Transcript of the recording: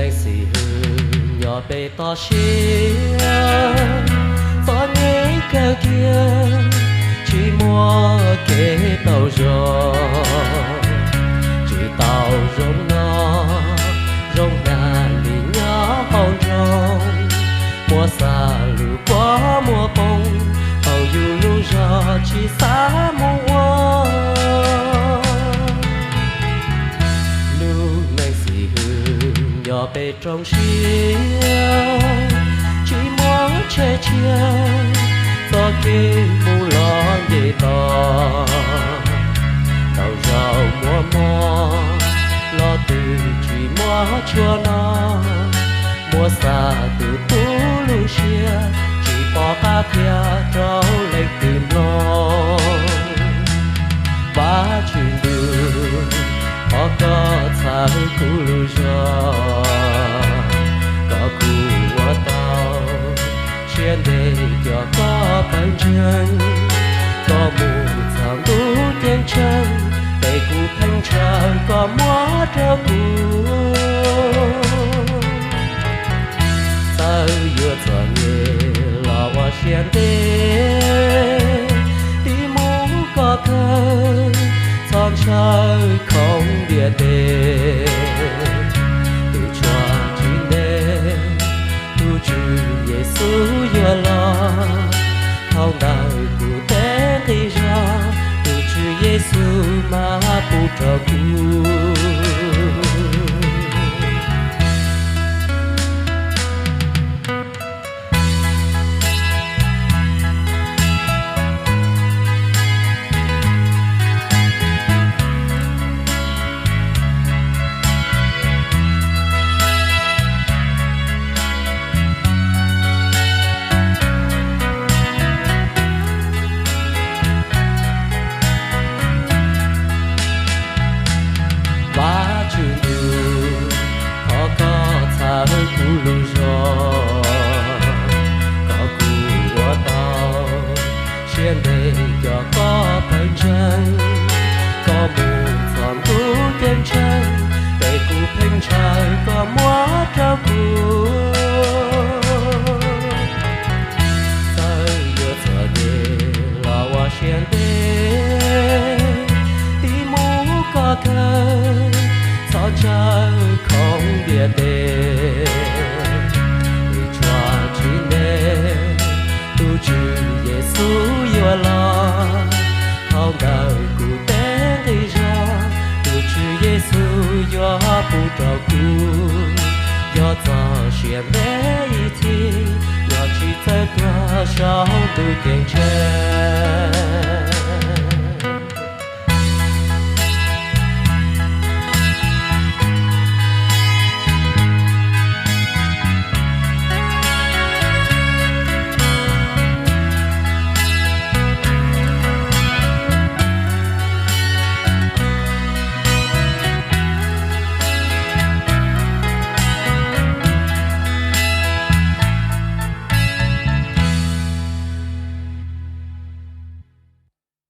Neeg xib hwb nyob pem toj siab, txom nyem kawg kiag, tsis muaj kev tau zog, tsis tau zoo noj zoo hnav li nyob hauv nroog, muab xa lus puab muab poob hauv yus lub zog tsis xav mus ua. Lub neej xib hwb nyob pem roob siab, tsis muaj tsheb tshiab, txoj kev mus los nce toj, tau zaum muaj mob los twb tsis muaj tshuaj noj, muab xa tus tub lub siab, tsis pom qab qhia rau leej twg mloog. Vajtswv ntuj, thov koj txhawb kuv lub zog, kom kuv ua tau siab ntev coj koj pawg ntseeg, koj mus txog ntuj ceeb tsheej, peb kuv pheej ntshaw koj muab rau kuv. Txawm yuav txom nyem los ua siab ntev, tig mus koj thawj, txhob ntshaw khoom ntiaj teb. Tus tshuaj tsis ntev, tus Tswv Yexus yuav los, thaum ntawd kuv teb nqi zog, tus Tswv Yexus mas pub rau kuv. Vajtswv ntuj, thov koj txhawb kuv lub zog, kom kuv ua tau siab ntev coj koj pawg ntseeg, koj mus txog ntuj ceeb tsheej, peb kuv pheej ntshaw koj muab rau kuv. Txawm yuav txom nyem los ua siab ntev, tig mus koj thawj, txhob ntshaw khoom ntiaj teb. Tus tshuaj tsis ntev, tus Tswv Yexus yuav los, thaum ntawd kuv teb nqi zog, tus Tswv Yexus yuav pub rau kuv. Yog txoj sia ntev ib txhis, yog tsis txawj tuag saum ntuj ceeb tsheej.